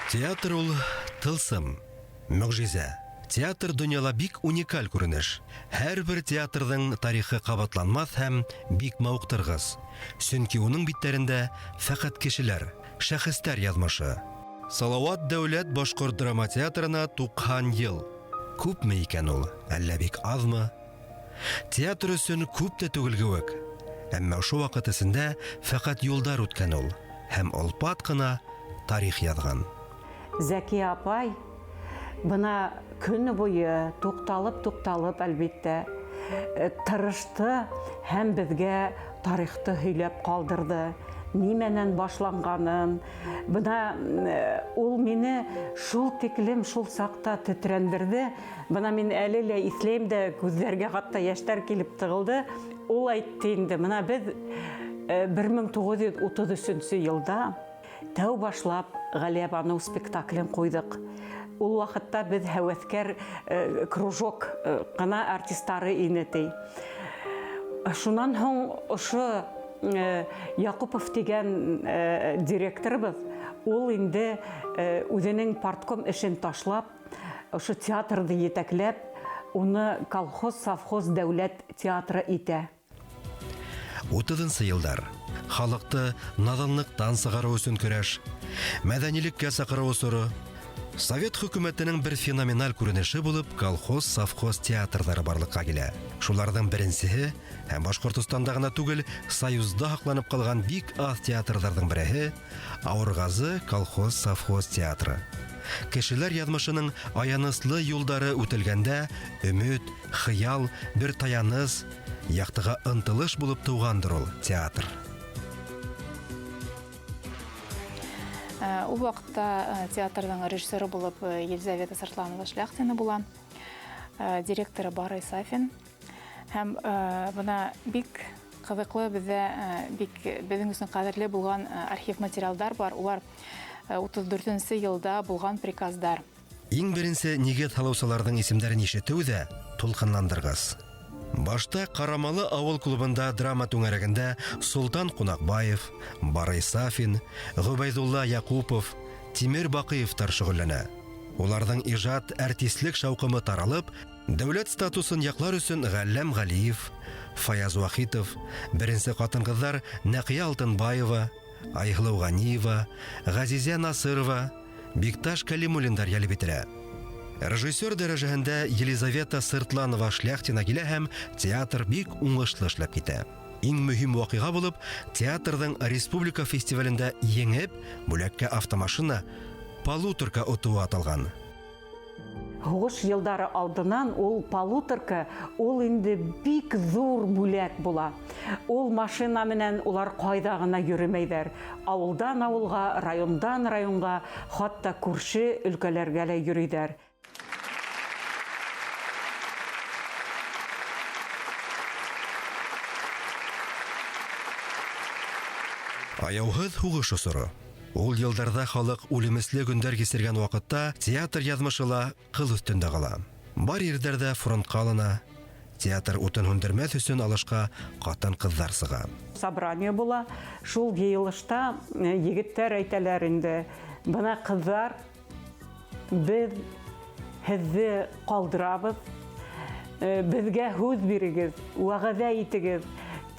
Театр ул тылсым, мөгъҗизә. Театр дөньяла бик уникаль күренеш. Һәрбер театрҙың тарихы ҡабатланмаҫ һәм бик мауыҡтырғыс. Сөнки уның биттәрендә фәҡәт кешеләр, шәхестәр яҙмышы. Салауат дәүләт башҡорт драма театрына 90 йыл. Күпме икән ул, әллә бик аҙмы? Театр өсөн күп тә түгел кеүек. Әммә ошо ваҡыт эсендә фәҡәт юлдар үткән ул һәм олпат ҡына тарих яҙған. Зәкиә апай бына көнө буйы туҡталып-туҡталып, әлбиттә, тырышты һәм беҙгә тарихты һөйләп ҡалдырҙы. Нимәнән башланғанын. Бына ул мине шул тиклем шул саҡта тетрәндерҙе. Бына мин әле лә иҫләйем дә, күҙҙәргә хатта йәштәр килеп тығылды. Ул әйтте инде, бына беҙ 1933 йылда тәү башлап Ғәлиәбаныу спектаклен ҡуйҙыҡ. Ул ваҡытта беҙ һәүәҫкәр кружок ҡына артистары ине, ти. Шунан һуң ошо Яҡупов тигән директорыбыҙ, ул инде үҙенең партком эшен ташлап, ошо театрҙы етәкләп, уны колхоз, совхоз, дәүләт театры итә. 30 йылдар. Халыҡты наҙанлыҡтан сығарыу өсөн көрәш, мәҙәнилеккә саҡырыу осоро. Совет хөкүмәтенең бер феноменаль күренеше булып колхоз, совхоз театрҙары барлыҡҡа килә. Шуларҙың беренсеһе һәм Башҡортостанда ғына түгел, Союзда һаҡланып ҡалған бик аҙ театрҙарҙың береһе Ауырғазы колхоз, совхоз театры. Кешеләр яҙмышының аяныслы юлдары үтелгәндә өмөт, хыял, бер таяныс, яҡтыға ынтылыш булып тыуғандыр ул театр. Ул ваҡытта театрҙың режиссеры булып Елизавета Сыртланова Шляхтина була, директоры Барый Сафин. Һәм бына бик ҡыҙыҡлы беҙҙә, бик беҙҙең өсөн ҡәҙерле булған архив материалдар бар. Улар 34 йылда булған приказдар. Иң беренсе нигеҙ һалыусыларҙың исемдәрен ишетеү ҙә тулҡынландырғыс. Башта Ҡарамалы ауыл клубында драма түңәрәгендә Солтан Ҡунаҡбаев, Барый Сафин, Ғөбәйҙулла Яҡупов, Тимер Баҡыевтар шөғөлләнә. Уларҙың ижад, артистлек шауҡымы таралып, дәүләт статусын яҡлар өсөн Ғәлләм Ғәлиев, Фаяз Вахитов, беренсе ҡатын-ҡыҙҙар Нәҡиә Алтынбаева, Айһылыу Ғәниева, Ғәзизә Насырова, Бикташ Кәлимуллиндар йәлеп ителә. Режиссер дәрәжәһендә Елизавета Сыртланова Шляхтина килә һәм театр бик уңышлы эшләп китә. Иң мөһим ваҡиға булып театрҙың республика фестивалендә еңеп, бүләккә автомашина полуторка отоуы аталған. Һуғыш йылдары алдынан ул полуторка, ул инде бик ҙур бүләк була. Ул машина менән улар ҡайҙа ғына йөрөмәйҙәр. Ауылдан ауылға, райондан районға, хатта күрше өлкәләргә лә йөрөйҙәр. Аяуһыҙ һуғыш осоро. Ул йылдарҙа халыҡ үлемесле көндәр кисергән ваҡытта театр яҙмышы ла ҡыл өҫтөндә ҡала. Бар ерҙәрҙә фронтҡа алына, театр утын һүндермәҫ өсөн алышҡа ҡатын-ҡыҙҙар сыға. Собрание була. Шул йыйылышта егеттәр әйтәләр инде: бына ҡыҙҙар, беҙ һеҙҙе ҡалдырабыҙ, беҙгә һүҙ бирегеҙ, вәғәҙә итегеҙ,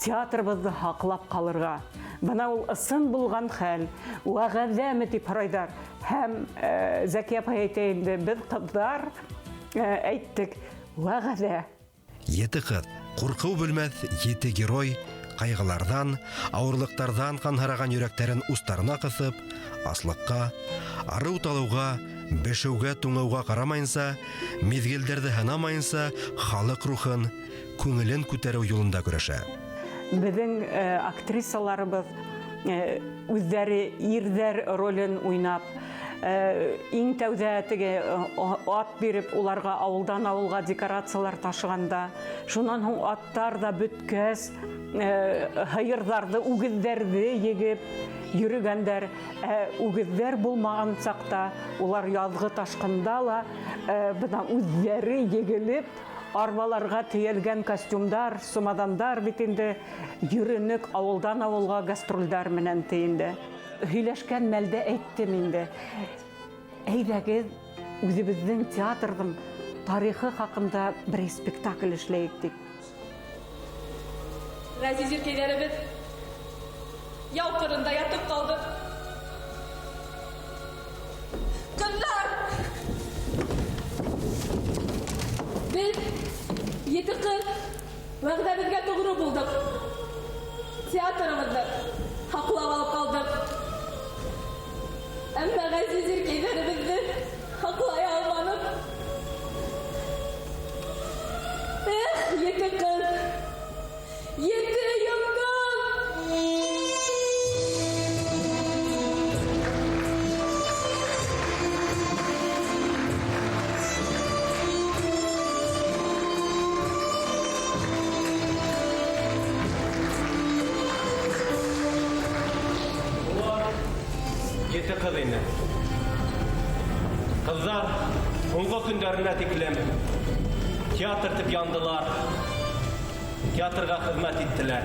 театрыбыҙҙы һаҡлап ҡалырға. Бына ул ысын булған хәл, вәғәҙәме тип һорайҙар. Һәм Зәкиә апай әйтә инде, беҙ ҡыҙҙар әйттек, вәғәҙә. Ете ҡыҙ, ҡурҡыу белмәҫ ете герой, ҡайғыларҙан, ауырлыҡтарҙан ҡанһыраған йөрәктәрен устарына ҡыҫып, аслыҡҡа, арыу талыуға, бешеүгә, туңыуға ҡарамайынса, миҙгелдәрҙе һанамайынса, халыҡ рухын, күңелен күтәреү юлында көрәшә. Беҙҙең актрисаларыбыҙ үҙҙәре ирҙәр ролен уйнап, иң тәүҙә теге ат биреп уларға ауылдан ауылға декорациялар ташығанда, шунан һуң аттар да бөткәс, һыйырҙарҙы, үгеҙҙәрҙе егеп йөрөгәндәр. Үгеҙҙәр булмаған саҡта улар яҙғы ташҡында ла бына үҙҙәре егелеп арбаларға тейәлгән костюмдар, сумадандар бит инде йөрөнөк ауылдан ауылға гастролдәр менән ти инде. Һөйләшкән мәлдә әйттем инде. Әйҙәгеҙ, үҙебеҙҙең театрҙың тарихы хаҡында бер спектакль эшләйек тип. Ғәзиз иркәйҙәребеҙ яу ҡырында ятып ҡалды. Ҡыҙҙар! Беҙ ете ҡыҙ вәғәҙәбеҙгә тоғро булдыҡ. Театрыбыҙҙы һаҡлап алып ҡалдыҡ. Әммә ғәзиз иркәйҙәребеҙҙе һаҡлай алманыҡ. Эх, ете ҡыҙ! Ете йондоҙ! Улар ете ҡыҙ ине. Ҡыҙҙар һуңғы көндәренә тиклем театр тип яндылар, театрға хеҙмәт иттеләр.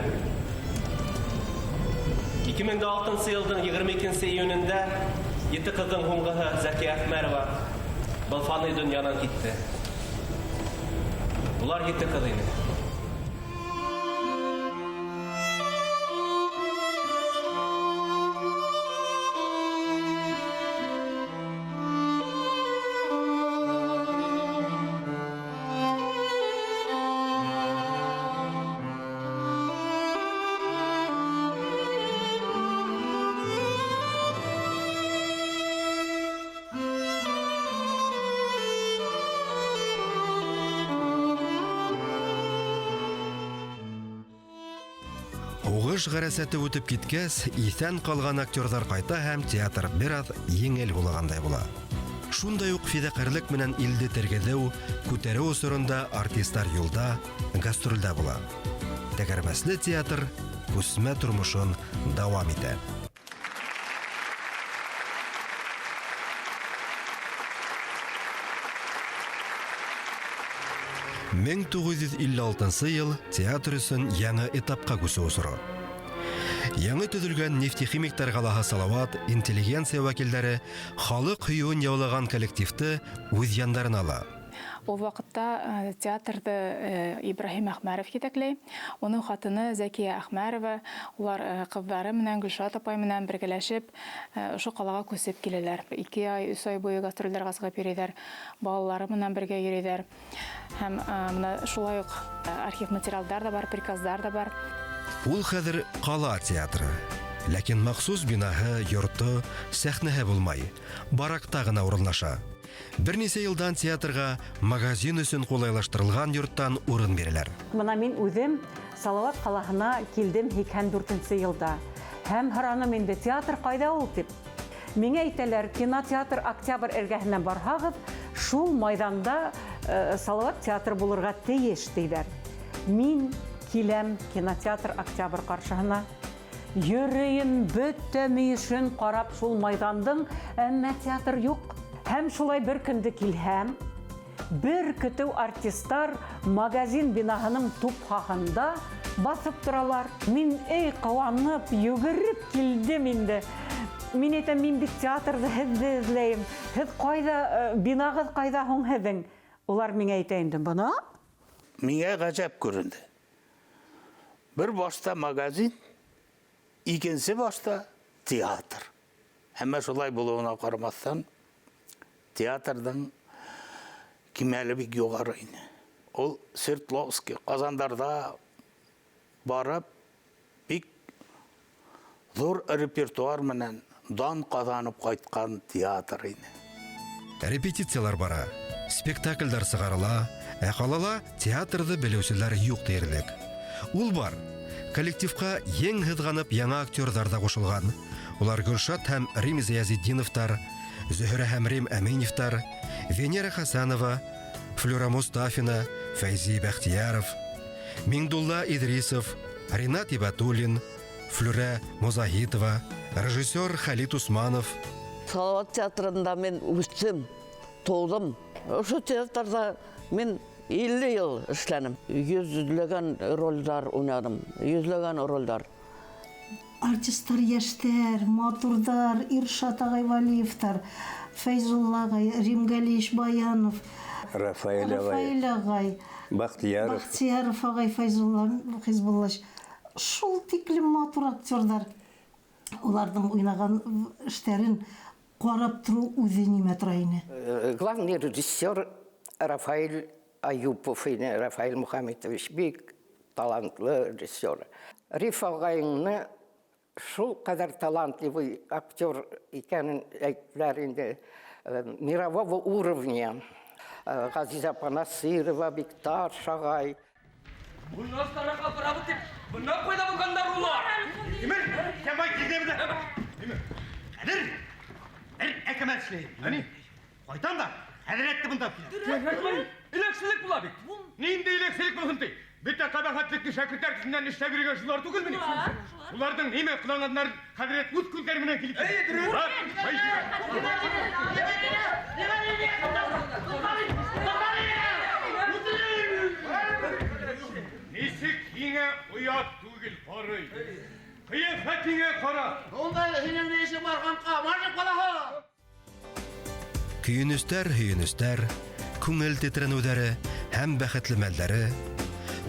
2006 йылдың 22 июнендә ете ҡыҙҙың һуңғыһы Зәкиә Әхмәрова был фани донъянан китте. Улар ете ҡыҙ ине. Һуғыш ғәрәсәте үтеп киткәс, иҫән ҡалған актерҙар ҡайта һәм театр бер аҙ еңел булғандай була. Шундай уҡ фиҙаҡәрлек менән илде тергеҙеү, күтәреү осоронда артистар юлда, гастролдә була. Тәгәрмәсле театр күсмә тормошон дауам итә. Мең туғыҙ йөҙ илле алтынсы йыл театр өсөн яңы этапҡа күсеү осоро. Яңы төҙөлгән нефтехимиктар ҡалаһы Салауат интеллигенция вәкилдәре халыҡ һөйөүен яулаған коллективты үҙ яндарына ала. Ул ваҡытта театрҙы Ибраһим Әхмәров етәкләй. Уның хатыны Зәкиә Әхмәрова, улар ҡыҙҙары менән Гөлшат апай менән бергәләшеп ошо ҡалаға күсеп киләләр. 2 ай, 3 ай буйы гастролдәргә сығып йөрөйҙәр, балалары менән бергә йөрөйҙәр. Һәм бына шулай уҡ архив материалдар ҙа бар, приказдар ҙа бар. Ул хәҙер ҡала театры. Ләкин махсус бинаһы, йорто, сәхнәһе булмай, баракта ғына урынлаша. Бер нисә йылдан театрға магазин өсөн ҡулайлаштырылған йорттан урын бирәләр. Бына мин үҙем Салауат ҡалаһына килдем 84 йылда. Һәм һораным инде, театр ҡайҙа ул тип. Миңә әйтәләр, кинотеатр Октябрь эргәһенә барһағыҙ, шул майҙанда Салауат театры булырға тейеш тиҙәр. Мин киләм кинотеатр Октябрь ҡаршыһына. Йөрөйөм бөтә мөйөшөн ҡарап шул майҙандың, әммә театр юҡ. Һәм шулай бер көндө килһәм, бер көтөү артистар магазин бинаһының тупһаһында баҫып торалар. Мин эй ҡыуанып, йүгереп килдем инде. Мин әйтәм, мин бит театрҙы һеҙҙе эҙләйем. Һеҙ ҡайҙа, бинағыҙ ҡайҙа һуң һеҙҙең? Улар миңә әйтә инде, бына. Миңә ғәжәп күренде. Бер башта магазин, икенсе башта театр. Әммә шулай булыуына ҡарамаҫтан, театрҙың кимәле бик юғары ине. Ул Свердловский, Ҡазандарҙа барып, бик ҙур репертуар менән дан ҡаҙанып ҡайтҡан театр ине. Репетициялар бара, спектакльдар сығарыла, ә ҡалала театрҙы белеүселәр юҡ тиерлек. Ул бар. Коллективҡа ең һыҙғанып яңы актерҙар ҙа ҡушылған. Улар Гөлшат һәм Рим Зиязетдиновтар, Зөһрә һәм Рим Әминевтар, Венера Хасанова, Флюра Мустафина, Фәйзи Бәхтияров, Миңдулла Идрисов, Ринат Ибатуллин, Флюра Музаһитова, режиссер Халит Усманов. Салауат театрында мин үҫтем, тыуҙым. Ошо театрҙа мин 50 йыл эшләнем. Йөҙләгән ролдәр уйнаным, йөҙләгән ролдәр. Артисттар йәштәр, матурҙар, Иршат ағай Вәлиевтар, Фәйзулла ағай, Рим Галиевич Баянов, Рафаэль ағай, Рафаэль ағай, Бахтияров. Бахтияров ағай, Фәйзулла Хизбуллач. Шул тиклем матур актерҙар. Уларҙың уйнаған эштәрен ҡарап тороу үҙе нимә тора ине. Главный режиссер Рафаэль Аюпов ине, Рафаэль Мухаметович, бик талантлы режиссер. Риф ағайыңны шул ҡәҙәр талантливый актер икәнен әйттеләр инде, мирового уровня. Ғәзизә апа Насирова, Бикташ ағай. Bundan sonra kapıramı tip, bundan koyda bulganlar ular. Emir, Kemal gizemde. Emir, Kadir, er ekemel şleyim. Hani, koytan da, хәҙрәтте бында Дөрөҫ. Иләкселек була бит. Ниндәй иләкселек булһын ти? Бөтә ҡәбәхәтлекте шәкерттәр өҫтөнән эшләп йөрөгән шулар түгелме ни? Уларҙың нимә ҡыланғандар хәҙрәт үҙ күҙҙәре менән килеп. Әйе, дөрөҫ. Нисек һиңә оят түгел, ҡарый. Ҡиәфәтеңә ҡара. Унда һинең ни эшең бар, ҡамҡа, марш ҡалаһы. Көйөнөстәр, һөйөнөстәр, күңел тетрәнеүҙәре һәм бәхетле мәлдәре,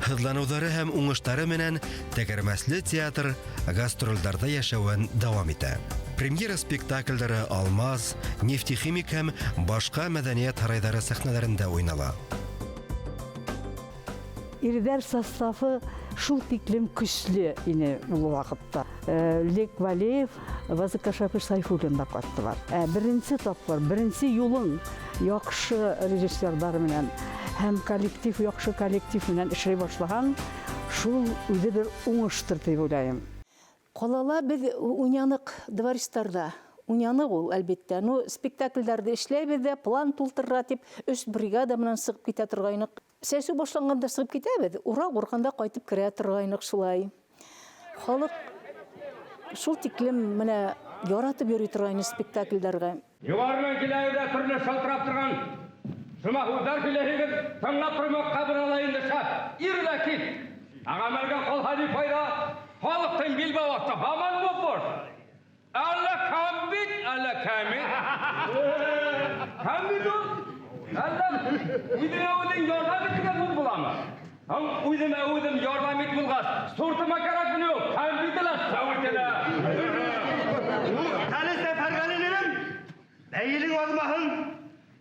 һыҙланыуҙары һәм уңыштары менән тәгәрмәсле театр гастролдәрҙә йәшәүен дауам итә. Премьера спектаклдәре Алмаз, Нефтехимик һәм башҡа мәҙәниәт һарайҙары сәхнәләрендә уйнала. Ирҙәр составы шул тиклем көслө ине ул ваҡытта. Лек Валеев, Вазык Кашапович Сайфуллин да ҡаттылар. Беренсе тапҡыр, беренсе юлың яҡшы режиссерҙар менән һәм коллектив, яҡшы коллектив менән эшләй башлаһаң, шул үҙе бер уңыштыр тип уйлайым. Ҡалала беҙ уйнаныҡ дворецтарҙа. Уйнаныҡ ул, әлбиттә. Ну, спектаклдәрҙе эшләйбеҙ ҙә, план тултырырға тип өс бригада менән сығып китә торғайныҡ. Сәсеү башланғанда сығып китәбеҙ, ураҡ урғанда ҡайтып керә торғайныҡ шулай. Халыҡ шул тиклем менә яратып йөрөй торғайны спектаклдәргә. Юғарынан киләйҙә төрлө шылтырап торған шыма һүҙҙәр һөйләйһегеҙ, тыңлап тормаҡҡа бер ала инде шәп. Ир ҙә кит. Ағамәлгә ҡалһа ни файҙа? Халыҡтың билбау аҫты һаман буп-буш. Әллә кәм бит, әллә кәмит. Кәм бит ул. Әллә үҙеңә үҙең ярҙам итергә һүҙ буламы? Һәм үҙемә үҙем ярҙам ит булғас, суртыма кәрәкме юҡ? Кәм бит әле, сәүит әле. Әле Сәфәрғәлелерем, бәйелең аҙмаһын.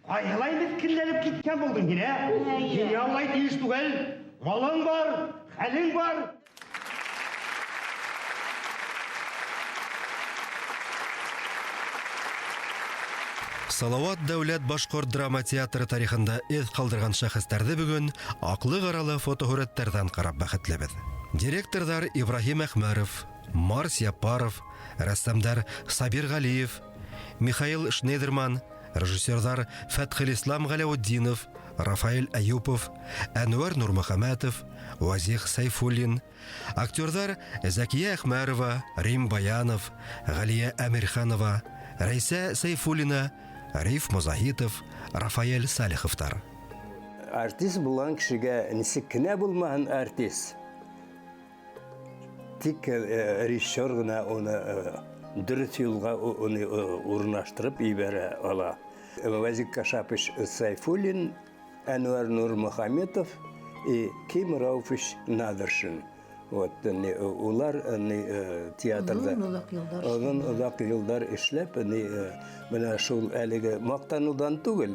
Ҡайһылай меҫкенләнеп киткән булдың һин, ә? Һиңә улай тейеш түгел. Малың бар, хәлең бар. Салават дәүләт башҡорт драма театры тарихында эҙ ҡалдырған шәхестәрҙе бөгөн аҡлы-ҡаралы фотоһүрәттәрҙән ҡарап бәхетлебеҙ. Директорҙар Ибраһим Әхмәров, Марс Япаров, рәссамдар Сабир Ғәлиев, Михаил Шнейдерман, режиссерҙар Фәтхелислам Ғәләүетдинов, Рафаэль Әюпов, Әнүәр Нурмөхәмәтов, Вазих Сайфуллин, актерҙар Зәкиә Әхмәрова, Рим Баянов, Ғәлиә Әмирханова, Рәйсә Сайфуллина, Риф Музаһитов, Рафаэль Салиховтар. Артист булған кешегә нисек кенә булмаһын артист. Тик режиссер ғына уны дөрөҫ юлға уны урынлаштырып ебәрә ала. Вазик Кашапович Сайфуллин, Әнүәр Нурмөхәмәтов и Ким Рауфович Надыршин. Вот, улар театрда оҙон оҙаҡ йылдар эшләп, бына шул әлеге маҡтаныуҙан түгел,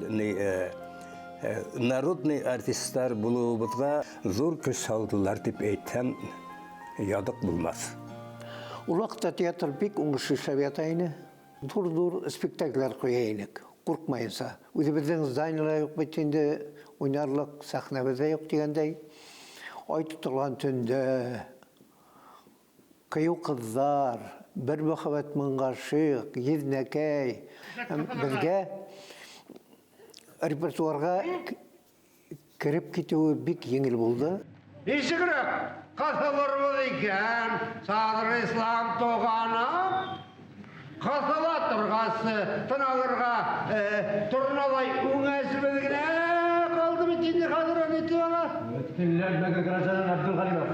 народный артисттар булыуыбыҙға ҙур көс һалдылар тип әйтһәм, ядыҡ булмаҫ. Ул ваҡытта театр бик уңышлы эшләп ята ине. Ҙур-ҙур спектаклдәр ҡуя инек, ҡурҡмайынса. Үҙебеҙҙең зданиелар юҡ бит инде, уйнарлыҡ сәхнәбеҙ ҙә юҡ тигәндәй. Ай тотолған төндә, ҡыйыу ҡыҙҙар, бер мөхәббәт мең ғашиҡ, еҙнәкәй. Һәм беҙгә репертуарға кереп китеүе бик еңел булды. Нисегерәк ҡыҫылырбыҙ икән, Садыр Ислам туғаным? Ҡыҫыла торғас, тын алырға торналай үңәсебеҙ генә ҡалды бит инде хәҙер, ни тип ана? Телләнмәгән гражданин Абдулғалимов.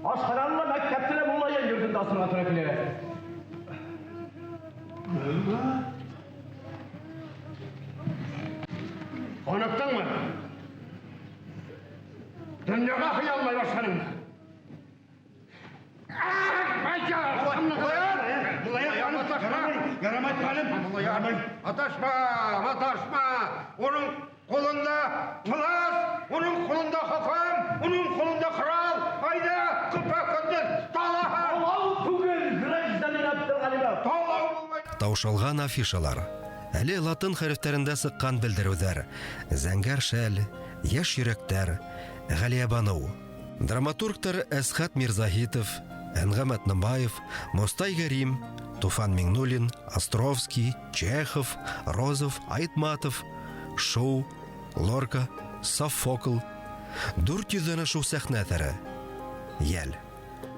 Ашхананы ла, мәктәпте лә Муллаян йортонда асырға тура килә. Мулла? Оныттыңмы? Дөньяга һыя алмай башланыңмы? Ярамай, ярамай. Маташма, маташма. Уның ҡулында влас, уның ҡулында хөкөм, уның ҡулында ҡорал. Айҙа, көпә-көндөҙ талаһын. Талау түгел, гражданин Әптелғәлимов. Талау булмай. Таушалған афишалар, әле латын хәрефтәрендә сыҡҡан белдереүҙәр, Зәңгәр шәл, Йәш йөрәктәр, Ғәлиәбаныу. Драматургтар Әсхәт Мирзаһитов, Әнғәм Атнабаев, Мостай Кәрим, Туфан Миңнуллин, Островский, Чехов, Розов, Айтматов, Шоу, Лорка, Софокл. Дүрт йөҙҙән ашыу сәхнә әҫәре. Йәл.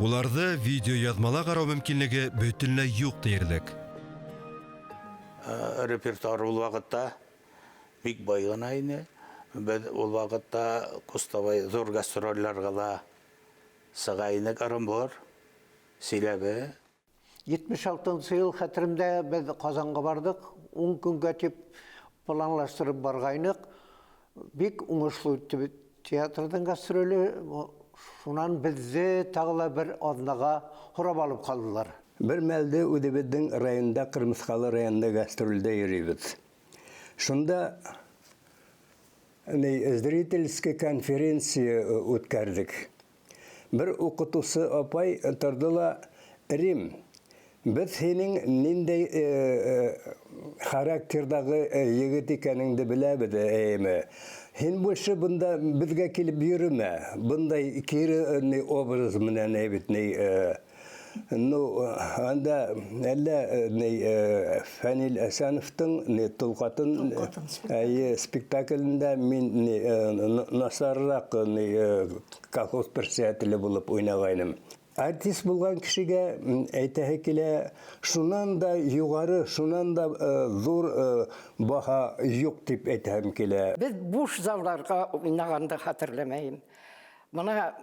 Уларҙы видеояҙмала ҡарау мөмкинлеге бөтөнләй юҡ тиерлек. Репертуар ул ваҡытта бик бай ғына ине. Беҙ ул ваҡытта Ҡустабай ҙур гастролдәргә лә сыға инек, Ырымбур, Силәбе. Етмеш алтынсы йыл хәтеремдә беҙ Ҡазанға барҙыҡ, ун көнгә тип планлаштырып барғайныҡ. Бик уңышлы үтте бит театрҙың гастроле. Шунан беҙҙе тағы ла бер аҙнаға һорап алып ҡалдылар. Бер мәлде үҙебеҙҙең районда, Ҡырмыҫҡалы районында гастролдә йөрөйбөҙ. Шунда зрительский конференция үткәрҙек. Бер уҡытыусы апай торҙо ла, Рим, беҙ һинең ниндәй характерҙағы егет икәнеңде беләбеҙ, әйеме. Һин больше бында беҙгә килеп йөрөмә. Бындай кире образ менән әйбит, ну, анда әллә, ни Фәнил Әсәновтың, ни, Тол ҡатын, Тол ҡатын әйе, спектаклендә мин, ни насарыраҡ, ни колхоз председателе булып уйнағайным. Артист булған кешегә әйтәһе килә, шунан да юғары, шунан да ҙур баһа юҡ тип әйтәһем килә. Беҙ буш залдарға уйнағанды хәтерләмәйем. Бына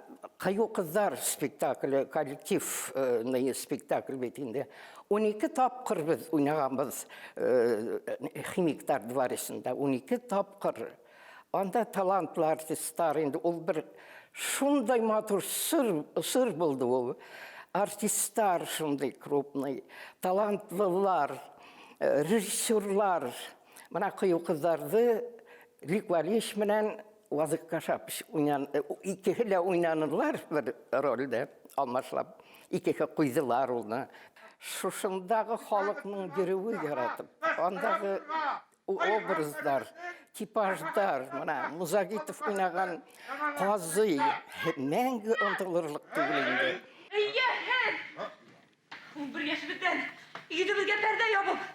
Ҡыйыу ҡыҙҙар спектакле, коллектив спектакль бит инде. 12 тапҡыр беҙ уйнағанбыҙ Химиктар дворецында, 12 тапҡыр. Анда талантлы артисттар инде, ул бер шундай матур сыр булды ул. Артисттар шундай крупный, талантлылар, режиссерлар. Бына Ҡыйыу ҡыҙҙарҙы Лик Валиевич менән Вазыҡ Кашапович икеһе лә уйнанылар бер ролдә, алмашлап. Икеһе ҡуйҙылар уны. Шушындағы халыҡның йөрөүе яратып, андағы образдар, типаждар, мына Музагитов уйнаған ҡазый мәңге онотолорлоҡ түгел инде. Эйе, һеҙ! Ун бер йәшебеҙҙән йөҙөбөҙгә пәрҙә ябып,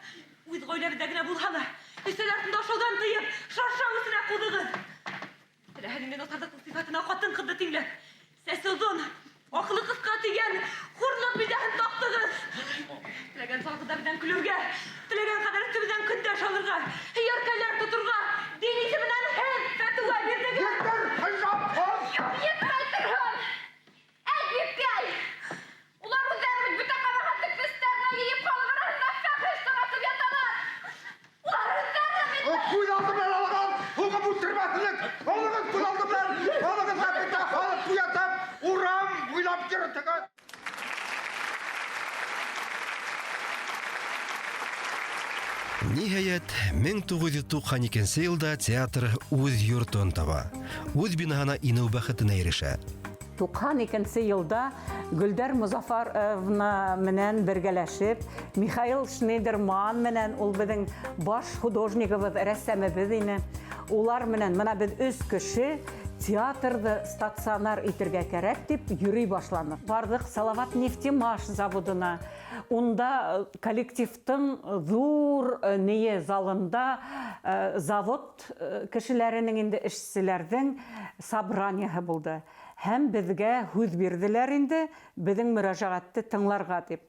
үҙ ғаиләбеҙҙә генә булһа ла, өҫтәл артында ашауҙан тыйып, шаршау эсенә ҡуҙығыҙ. Теләһә ниндәй насарлыҡтың сифатына ҡатын-ҡыҙҙы тиңләп, сәсе оҙон, аҡылы ҡыҫҡа тигән хурлыҡ билдәһен таҡтығыҙ. Теләгән салғыҙҙар менән көлөргә, теләгән ҡәҙәр өҫтөбөҙҙән көндәш алырға, һөйәркәләр тоторға, дин исеменән һеҙ фәтүә бирҙегеҙ. Етер, хижаб, Юҡ, етмәй торһон! Әҙибкәй! Улар үҙҙәре бит бөтә ҡәбәхәтлек өҫтәренә йыйып халыҡ араһында фәхеш таратып яталар. Улар үҙҙәре бит Күҙ алды менән алған, һуғып үлтермәҫлек. Алығыҙ күҙ алды менән, алығыҙ ҙа бөтә халыҡ уятып, урам буйлап йөрөтөгөҙ. Ниһайәт, мең туғыҙ йөҙ туҡһан икенсе йылда театр үҙ йортон таба, үҙ бинаһына инеү бәхетенә ирешә. Туҡһан икенсе йылда Гөлдәр Мозафаровна менән бергәләшеп, Михаил Шнейдерман менән, ул беҙҙең баш художнигыбыҙ, рәссамыбыҙ ине. Улар менән бына беҙ өс кеше театрҙы стационар итергә кәрәк тип йөрөй башланыҡ. Барҙыҡ Салават нефтемаш заводына. Унда коллективтың ҙур нее залында завод кешеләренең инде эшселәрҙең собраниеһы булды. Һәм беҙгә һүҙ бирҙеләр инде, беҙҙең мөрәжәғәтте тыңларға тип.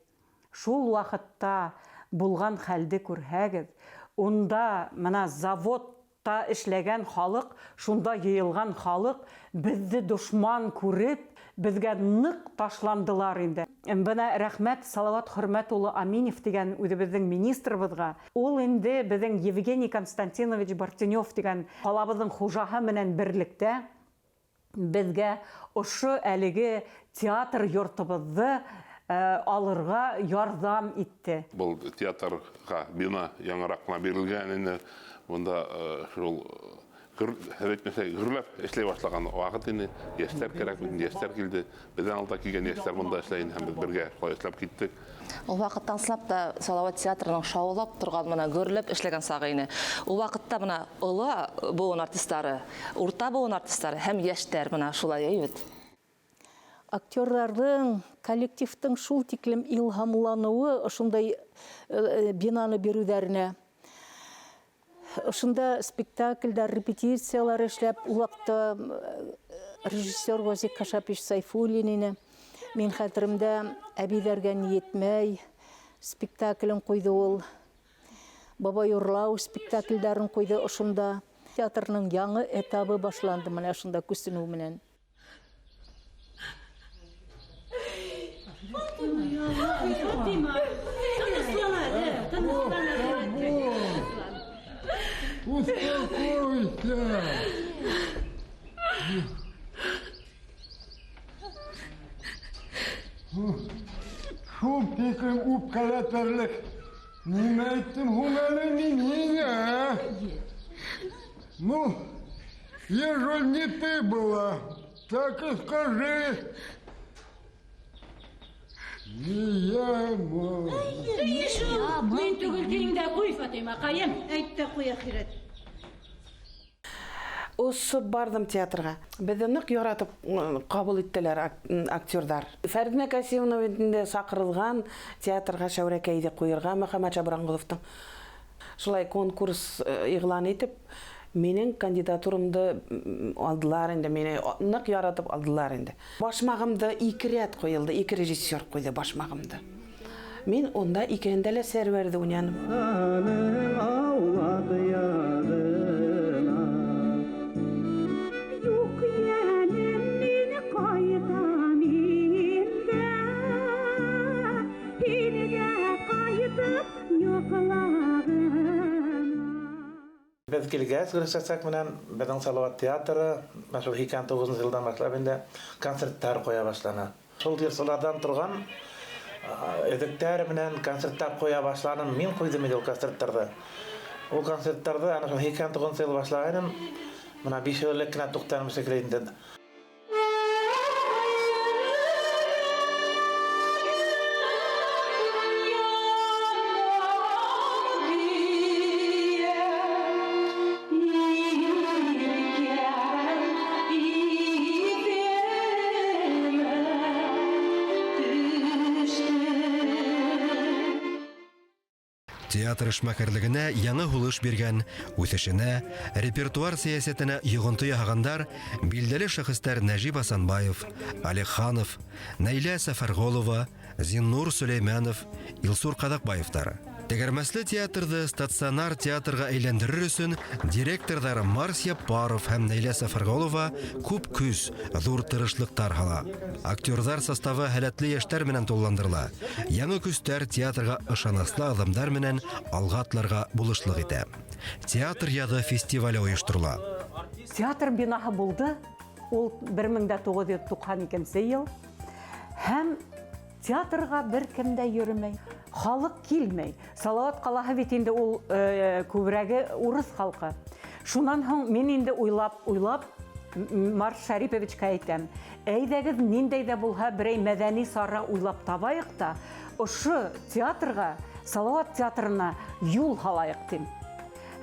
Шул ваҡытта булған хәлде күрһәгеҙ, унда мына заводта йортта эшләгән халык, шунда йыйылган халык беҙҙе дошман күреп, беҙгә ныҡ ташландылар инде. Бына рәхмәт Салават Хөрмәт улы Аминев тигән үҙебеҙҙең министрыбыҙға. Ул инде беҙҙең Евгений Константинович Бартенев тигән ҡалабыҙҙың хужаһы менән берлектә беҙгә ошо әлеге театр йортобоҙҙо алырға ярҙам итте. Был театрға бина яңыраҡ ҡына бирелгән ине. Бында шул гөрләп эшләй башлаған ваҡыт ине. Йәштәр кәрәк, йәштәр килде. Беҙҙән алда килгән йәштәр бында эшләй ине һәм беҙ бергә шулай эшләп киттек. Ул ваҡытта ысынлап та Салауат театрының шаулап торған, бына гөрләп эшләгән сағы ине. Ул ваҡытта бына оло быуын артистары, урта быуын артистары һәм йәштәр бына шулай бит. Актерҙарҙың, коллективтың шул тиклем илһамланыуы ошондай бинаны биреүҙәренә. Ошонда спектакльдәр, репетициялар эшләп, ул ваҡытта режиссер Вазик Кашапович Сайфуллин ине. Мин хәтеремдә Әбиҙәргә ни етмәй спектаклен ҡуйҙы ул. Бабай урлау спектакльдәрен ҡуйҙы ошонда. Театрның яңы этабы башланды менә ошонда күсенеү менән. Фатима, тыныслан әле, тыныслан әле. Успокойся. Шул тиклем үпкәләтерлек нимә әйттем һуң әле мин һиңә, ә? Ну, ежели не ты была, так и скажи. Не я, мам. Мин түгел тиң дә ҡуй, Фатима, ҡайым. Әйт тә ҡуй, әхирәт. Осоп барҙым театрға. Беҙҙе ныҡ яратып ҡабул иттеләр актерҙар. Фәридә Касимовна бит инде саҡырылған театрға Шәүрәкәйҙе ҡуйырға Мөхәммәт Шабранғоловтың. Шулай конкурс иғлан итеп, минең кандидатурамды алдылар инде, мине ныҡ яратып алдылар инде. Башмағымды ике рәт ҡуйылды, ике режиссер ҡуйҙы башмағымды. Мин унда икеһендә лә Сәрвәрҙе уйнаным. Беҙ килгәс, Гөлсәсәк менән беҙҙең Салауат театры менә шул һикһән туғыҙынсы йылдан башлап инде концерттар ҡуя башланы. Шул йырсыларҙан торған өҙөктәр менән концерттар ҡуя башланым. Мин ҡуйҙым инде ул концерттарҙы. Ул концерттарҙы ана шул һикһән туғыҙынсы йыл башлағайным. Бына 5 йыл элек кенә туҡтаным шикелле инде. Театр эшмәкәрлегенә яңы һулыш биргән, үҫешенә, репертуар сәйәсәтенә йоғонто яһағандар билдәле шәхестәр Нәжип Асанбаев, Олег Ханов, Нәйлә Сәфәрғолова, Зиннур Сөләймәнов, Илсур Ҡаҙаҡбаевтар. Тәгәрмәсле театрҙы стационар театрға әйләндерер өсөн директорҙар Марс Яппаров һәм Нәйлә Сәфәрғолова күп көс, ҙур тырышлыҡтар һала. Актерҙар составы һәләтле йәштәр менән тулыландырыла. Яңы көстәр театрға ышаныслы аҙымдар менән алға атларға булышлыҡ итә. Театр яҙы фестивале ойошторола. Театр бинаһы булды. Ул бер мең дә туғыҙ йөҙ туҡһан икенсе йыл. Һәм театрға бер кем дә йөрөмәй. Халыҡ килмәй. Салауат ҡалаһы бит инде ул күберәге урыҫ халҡы. Шунан һуң мин инде уйлап, Марс Шариповичка әйтәм: әйҙәгеҙ, ниндәй ҙә булһа берәй мәҙәни сара уйлап табайыҡ та, ошо театрға, Салауат театрына юл һалайыҡ тим.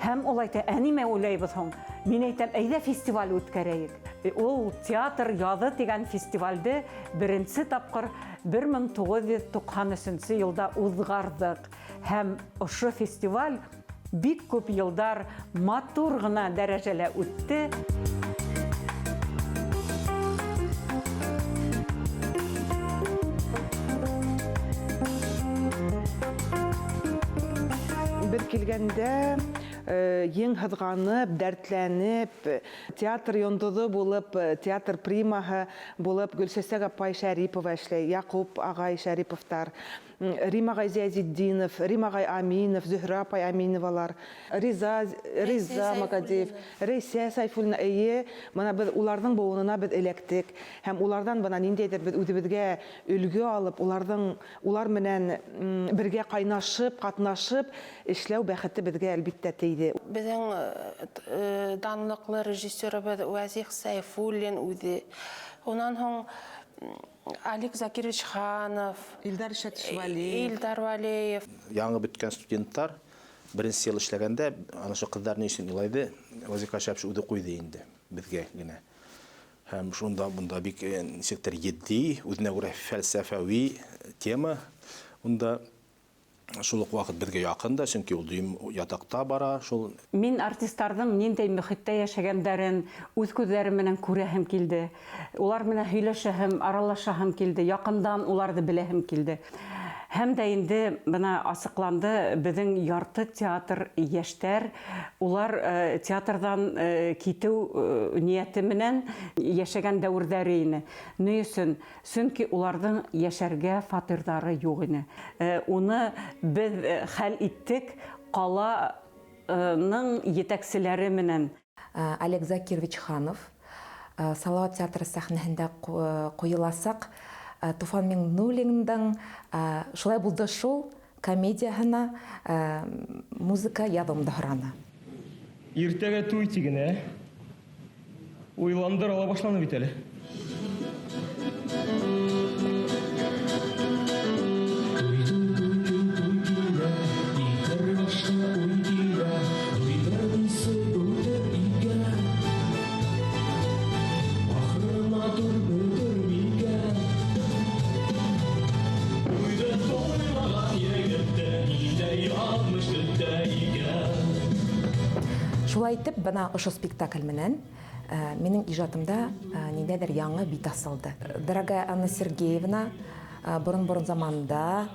Һәм ул әйтә: ә нимә уйлайбыҙ һуң? Мин әйтәм: әйҙә фестиваль үткәрәйек. Ул театр яҙы тигән фестивалде беренсе тапҡыр бер мең туғыҙ йөҙ туҡһан өсөнсө йылда уҙғарҙыҡ. Һәм ошо фестиваль бик күп йылдар матур ғына дәрәжәлә үтте. Бер килгәндә ең һыҙғанып, дәртләнеп, театр йондоҙо булып, театр примаһы булып Гөлсәсәк апай Шәрипова эшләй, Яҡуп ағай Шәриповтар, Рим ағай Зиязетдинов, Рим ағай Аминов, Зөһрә апай Аминовалар, Риза Макадеев, Рәйсә Сайфуллина. Эйе, бына беҙ уларҙың быуынына беҙ эләктек һәм уларҙан бына ниндәйҙер беҙ үҙебеҙгә өлгө алып, улар менән бергә ҡайнашып, ҡатнашып эшләү бәхете беҙгә әлбиттә тейҙе. Беҙҙең данлыҡлы режиссерыбыҙ Вәзих Сәйфуллин үҙе. Унан һуң Алик Закирович Ханов, Илдар Шәтишвәлиев, Илдар Вәлиев. Яңы бөткән студенттар беренсе йыл эшләгәндә ана шул ҡыҙҙар ни өсөн илайҙы, Вазих Кашапович үҙе ҡуйҙы инде беҙгә генә. Һәм шунда бында бик нисектер етди, үҙенә күрә фәлсәфәүи тема. Унда шул уҡ ваҡыт беҙгә яҡын да, сөнки ул дөйөм ятаҡта бара, шул. Мин артистарҙың ниндәй мөхиттә йәшәгәндәрен үҙ күҙҙәрем менән күрәһем килде. Улар менән һөйләшәһем, аралашаһым килде, яҡындан уларҙы беләһем килде. Һәм дә инде бына асыҡланды, беҙҙең ярты театр йәштәр, улар театрҙан китеү ниәте менән йәшәгән дәүерҙәре ине. Ни өсөн? Сөнки уларҙың йәшәргә фатирҙары юҡ ине. Уны беҙ хәл иттек ҡаланың етәкселәре менән. Олег Закирович Ханов Салауат театры сәхнәһендә ҡуйыласаҡ Туфан Миңнуллиндың «Шулай булды шул» комедияһына музыка яҙыуымды һораны. Иртәгә туй тиген, ә? Уйландыра ла башланы бит әле. Шулай итеп, бына ошо спектакль менән минең ижадымда ниндәйҙер яңы бит асылды. Дорогая Анна Сергеевна, борон-борон заманда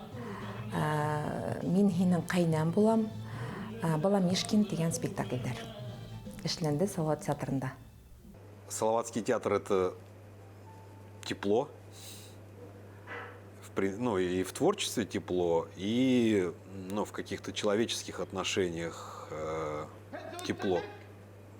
мин һинең ҡәйнәм булам, Баламишкин тигән спектаклдәр эшләнде Салауат театрында. Салаватский театр — это тепло. Ну, и в творчестве тепло, и, ну, в каких-то человеческих отношениях тепло,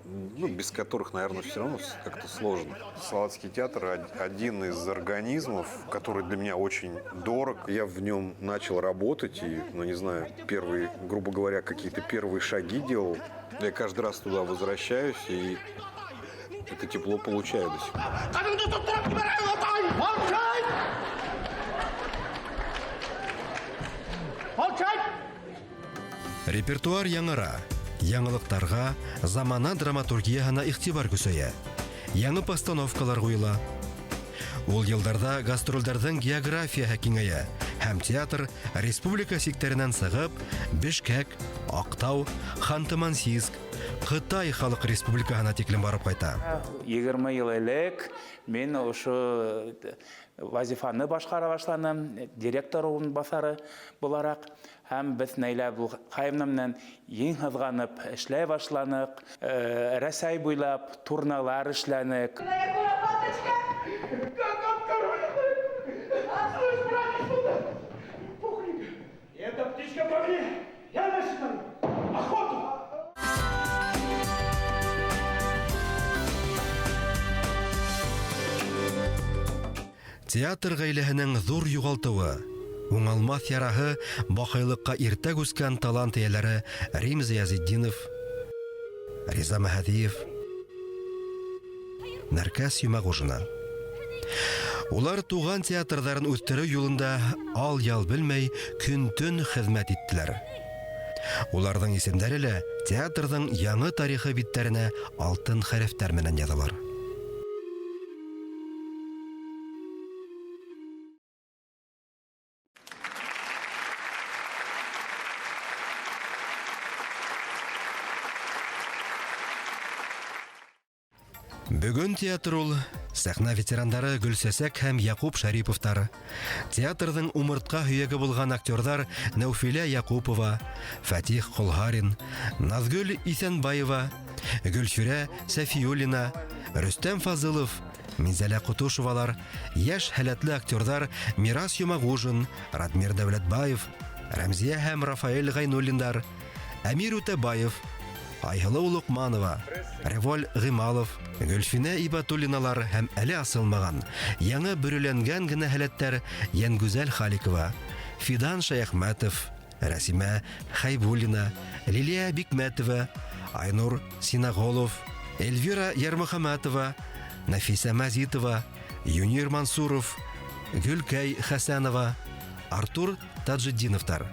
ну, без которых, наверное, все равно как-то сложно. Салаватский театр один из организмов, который для меня очень дорог. Я в нем начал работать и, ну, не знаю, первые, грубо говоря, какие-то первые шаги делал. Я каждый раз туда возвращаюсь и это тепло получаю до сих пор. Репертуар яңыра. Яңылыҡтарға, замана драматургияһына иғтибар көсәйә. Яңы постановкалар ҡуйыла. Ул йылдарҙа гастролдәрҙең географияһы киңәйә һәм театр республика сиктәренән сығып, Бишкек, Аҡтау, Ханты-Мансийск, Ҡытай Халыҡ Республикаһына тиклем барып ҡайта. 20 йыл элек мин ошо вазифаны башҡара башланым, директор урынбаҫары булараҡ. Һәм беҙ Наилә Абылхаевна менән ең һыҙғанып эшләй башланыҡ, Рәсәй буйлап турналар эшләнек. Театр ғаиләһенең ҙур юғалтыуы, уңалмаҫ яраһы баҡыйлыҡҡа иртә күскән талант эйәләре Рим Зиязетдинов, Риза Мәһәҙиев, Нәркәс Йомағужина. Улар туған театрҙарын үҫтереү юлында ал-ял белмәй көн-төн хеҙмәт иттеләр. Уларҙың исемдәре лә театрҙың яңы тарихы биттәренә алтын хәрефтәр менән яҙылыр. Бөгөн театр ул Сәхнә ветерандары Гөлсәсәк һәм Яҡуп Шәриповтар, театрҙың умыртҡа һөйәге булған актерҙар Нәүфилә Яҡупова, Фәтих Ҡолһарин, Наҙгөл Иҫәнбаева, Гөлфирә Сәфиуллина, Рөстәм Фазылов, Минзәлә Ҡотошевалар, йәш һәләтле актерҙар Мирас Йомағужин, Радмир Дәүләтбаев, Рәмзиә һәм Рафаэль Ғәйнуллиндар, Әмир Үтәбаев, Айһылыу Лоҡманова, Револь Ғималов, Гөлфинә Ибатуллиналар һәм әле асылмаған, яңы бөрөләнгән генә һәләттәр Йәнгүзәл Халикова, Фидан Шәйәхмәтов, Рәсимә Хәйбуллина, Лилиә Бикмәтова, Айнур Синаголов, Эльвира Ярмөхәмәтова, Нәфисә Мәзитова, Юнир Мансуров, Гөлкәй Хәсәнова, Артур Таджетдиновтар.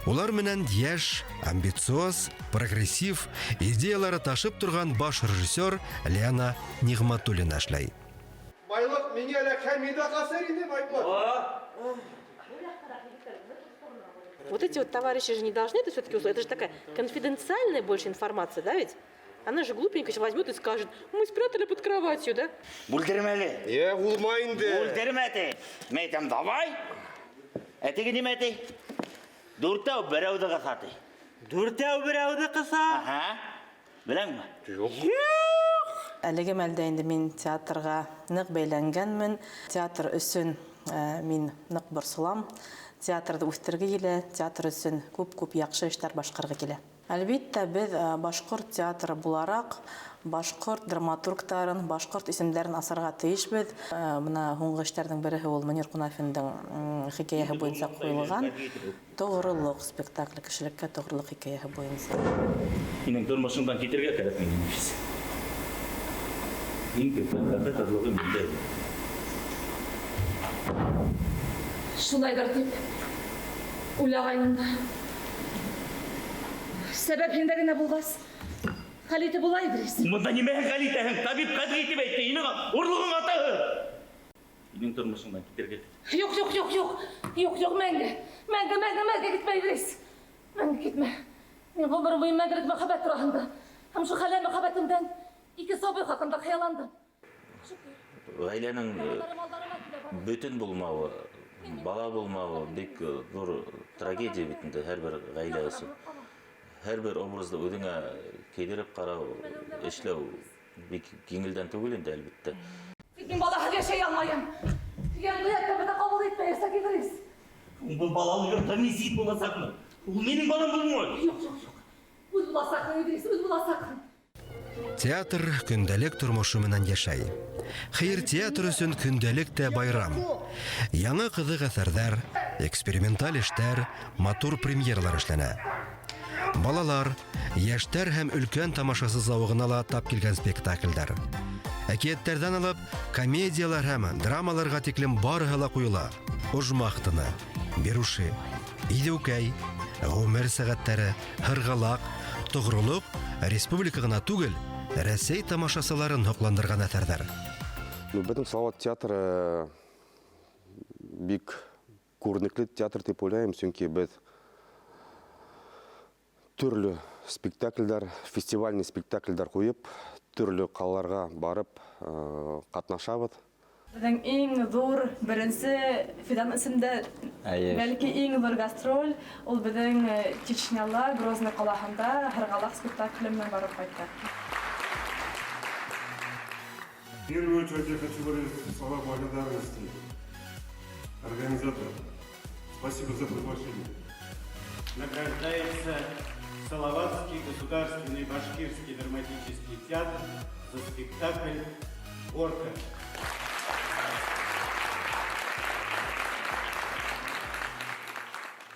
Улар менән йәш, амбициоз, прогрессив, идеялары ташып торған баш режиссер Лиана Ниғматуллина эшләй. Байлыҡ миңә лә Хәмиҙә ҡасыр ине, Байбулат. Вот эти вот товарищи же не должны это все-таки услышать. Это же такая конфиденциальная больше информация, да ведь? Она же глупенькая сейчас возьмет и скажет, мы спрятали под кроватью, да? Бүлдермә әле. Е, булмай инде. Бүлдермә ти. Мин әйтәм, давай. Ә теге нимә ти? Дүртәү берәүҙе ҡыҫа ти. Дүртәү берәүҙе ҡыҫа? Аһа. Беләңме? Юҡ. Әлеге мәлдә инде мин театрға ныҡ бәйләнгәнмен. Театр өсөн мин ныҡ борсолам. Театрҙы үҫтерге килә, театр өсөн күп-күп яҡшы эштәр башҡарғы килә. Әлбиттә, беҙ башҡорт театры булараҡ башҡорт драматургтарын, башҡорт исемдәрен асырға тейешбеҙ. Бына һуңғы эштәрҙең береһе ул Мөнир Ҡунафиндың хикәйәһе буйынса ҡуйылған Тоғролоҡ спектакле, кешелеккә тоғролоҡ хикәйәһе буйынса. Һинең тормошоңдан китергә кәрәк минең Нәфис. Иң көпкән бәхет аҙлығы миндә. Шулайҙыр тип уйлағайным да. Сәбәп һиндә генә булғас, хәл итеп була, Идрис. Бында нимәһен хәл итәһең? Табип ҡәтғи итеп әйтте, һинең орлоғоң атаһы. Һинең тормошоңдан китергә. Юҡ, юҡ, юҡ, юҡ. Юҡ, юҡ, мәңге. Мәңге, мәңге, мәңге китмә, Идрис. Мәңге китмә. Мин ғүмерем буйы мәңгелек мөхәббәт тураһында һәм шул хәләл мөхәббәтемдән ике сабый хаҡында хыялландым. Ғаиләнең бөтөн булмауы, бала булмауы бик ҙур трагедия бит инде һәр бер ғаилә өсөн. Һәр бер образды үҙеңә кейҙереп ҡарау, эшләү бик еңелдән түгел инде, әлбиттә. Тик мин балаһыҙ йәшәй алмайым. Йәмғиәт беҙҙе ҡабул итмәйәсәк, Идрис. Был балалы йортта мин сит буласаҡмын. Ул минең балам булмай. Юҡ, юҡ, юҡ. Үҙ буласаҡһың, Идрис, үҙ буласаҡһың. Театр көндәлек тормошо менән йәшәй. Хәйер, театр өсөн көндәлек тә байрам. Яңы ҡыҙыҡ әҫәрҙәр, эксперименталь эштәр, матур премьералар эшләнә. Балалар, йәштәр һәм өлкән тамашасы зауығына ла тап килгән спектаклдәр. Әкиәттәрҙән алып, комедиялар һәм драмаларға тиклем барыһы ла ҡуйыла. Ожмах тыны, Беруши, Иҙеүкәй, Ғүмер сәғәттәре, Һырғалаҡ, Тоғролоҡ республика ғына түгел, Рәсәй тамашасыларын һоҡландырған әҫәрҙәр. Беҙҙең Салауат театры бик күренекле театр тип уйлайым, сөнки беҙ төрлө спектакльдәр, фестивальный спектакльдәр ҡуйып, төрлө ҡалаларға барып ҡатнашабыҙ. Беҙҙең иң ҙур беренсе Фидан исемдә, бәлки иң ҙур гастроль, ул беҙҙең Чечняла, Грозный ҡалаһында Һырғалаҡ спектакле менән барып ҡайтты. В первую очередь я хочу выразить слова благодарности организаторам. Спасибо за приглашение. Награждается Салаватский государственный башкирский драматический театр за спектакль «Горка».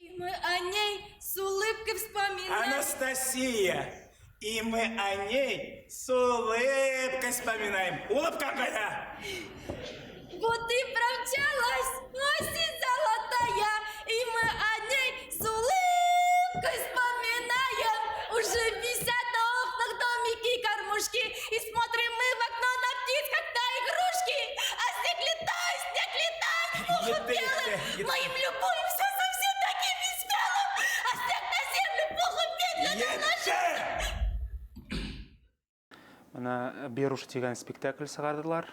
И мы о ней с улыбкой вспоминаем. Анастасия, и мы о ней с улыбкой вспоминаем. Улыбка какая! Вот и промчалась осень золотая, и мы о ней с улыбкой вспоминаем. Уже висят на окнах домики и кормушки, и смотрим мы в окно на птиц, как на игрушки. А снег летает, пухом белым, мы им любуемся совсем такими смелым. А снег на землю пухом медленно ложится. Бына Беруш тигән спектакль сығарҙылар.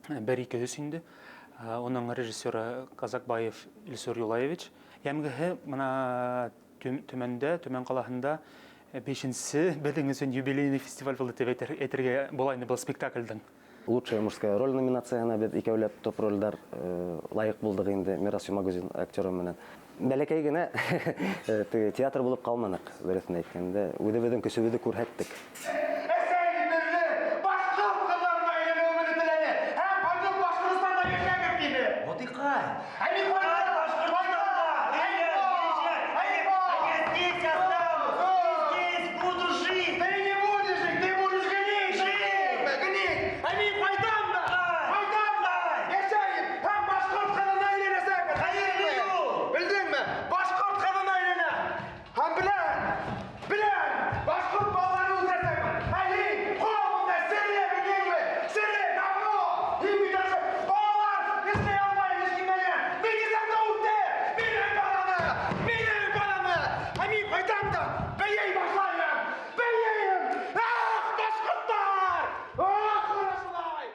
1, 2, 3 инде. Уның режиссеры Казакбаев Илсур Юлаевич. Йәмгеһе бына Төмәндә, Төмән ҡалаһында 5-нсе беҙҙең өсөн юбилейный фестиваль булды тип әйтергә була инде был спектаклдең. Лучшая мужская роль номинацияһына беҙ икәүләп топ ролдәр лайыҡ булдыҡ инде Мирас Юмагузин актеры менән. Бәләкәй генә теге театр булып ҡалманыҡ, дөрөҫөн әйткәндә, үҙебеҙҙең көсөбөҙҙө күрһәттек. Әсәй беҙҙе башҡорт ҡыҙҙарына әйләнеүебеҙҙе теләне һәм ҡайтып Башҡортостанда йәшәгеҙ тине. Ботиҡай. Ә мин ҡайтам Башҡортостанға. Я здесь останусь, здесь буду жить. Ты не будешь жить, ты будешь гнить, жить, гнить. Ә мин ҡайтам да, ҡайтам да, йәшәйем һәм башҡорт ҡыҙына әйләнәсәкмен. Хәйерле юл. Белдеңме? Башҡорт ҡыҙына әйләнәм. Һәм беләм, беләм, башҡорт балаларын үҫтерәсәкмен. Ә һин ҡал бында, сере, белдеңме? Сере, говно. Һин бит даже балалар эшләй алмай һис кемдән. Мин низамды үтә. Минең баланы, минең баланы. Ә мин ҡайтам да бейей башлайым. Бейейем. Ах, башҡорттар! Ах, шулай.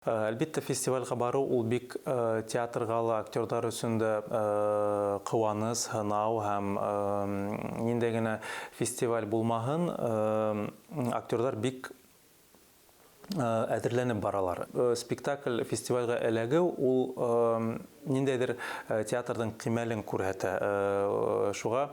Әлбиттә, фестивальгә барыу ул бик театрға ла, актерҙар өсөн дә ҡыуаныс, һынау һәм ниндәй генә фестиваль булмаһын, актерҙар бик әҙерләнеп баралар. Спектакль фестивальгә эләгеү ул ниндәйҙер театрҙың ҡимәлен күрһәтә. Шуға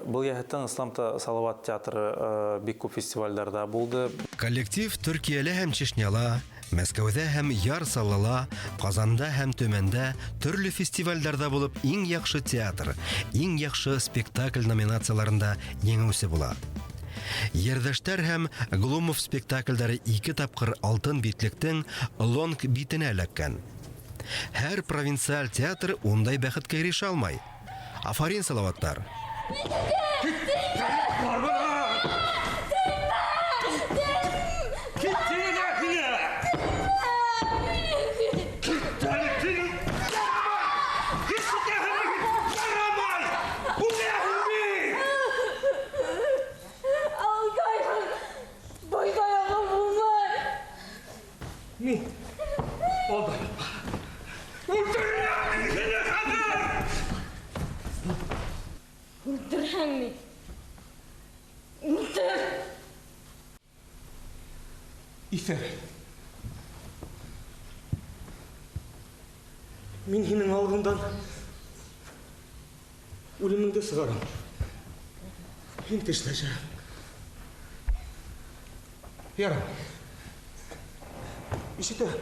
был йәһәттән ислам та Салават театры бик күп фестивальдәрҙә булды. Коллектив Төркиәлә һәм Чечняла, Мәскәүҙә һәм Яр Саллыла, Ҡазанда һәм Төмәндә төрлө фестивальдәрҙә булып иң яҡшы театр, иң яҡшы спектакль номинацияларында еңеүсе була. Ерҙәштәр һәм Глумов спектаклдәре 2 тапҡыр алтын битлектең лонг битенә эләккән. Һәр провинциаль театр ундай бәхеткә ирешә алмай. Афарин, Салаваттар! Үлтерһәң ни? Үлтер! Иҫәр. Мин һинең алдыңдан үлемеңде сығарам. Һин тешләшәм. Ярамай. Ишетәм.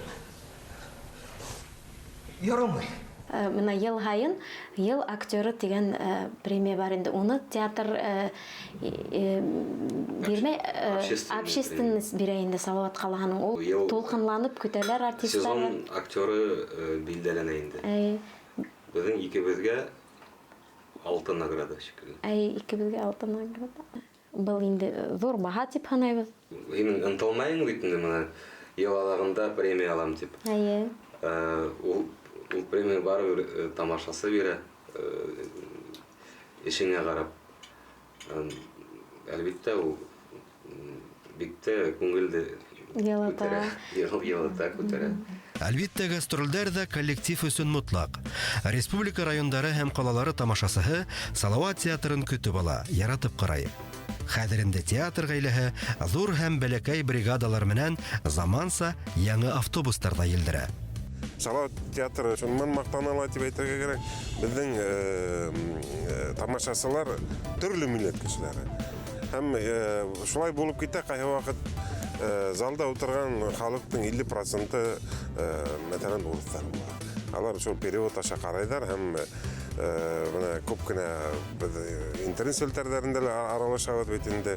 Ярамай. Бына йыл һайын йыл актеры тигән премия бар инде. Уны театр бирмәй, общественность бирә инде Салават ҡалаһының. Ул тулҡынланып көтәләр артисттар. Сезон актеры билдәләнә инде. Беҙҙең икебеҙгә алтын награда шикелле. Икебеҙгә алтын награда. Был инде ҙур баһа тип һанайбыҙ. Һинең ынтылмайың бит инде бына йыл аҙағында премия алам тип. Эйе. Ул премия барыбер тамашасы бирә, эшеңә ҡарап. Әлбиттә, ул бик тә күңелде йылыта, йылыта, күтәрә. Әлбиттә, гастролдәр ҙә коллектив өсөн мотлаҡ. Республика райондары һәм ҡалалары тамашасыһы Салават театрын көтөп ала, яратып ҡарай. Хәҙер инде театр ғаиләһе ҙур һәм бәләкәй бригадалар менән заманса яңы автобустарҙа елдерә. Салават театры шунан маҡтана ала тип әйтергә кәрәк. Беҙҙең тамашасылар төрлө милләт кешеләре. Һәм шулай булып китә, ҡайһы ваҡыт залда ултырған халыҡтың 50%-ы, мәҫәлән, урыҫтар була. Алар шул перевод аша ҡарайҙар һәм бына күп кенә беҙ интернет селтәрҙәрендә лә аралашабыҙ бит инде.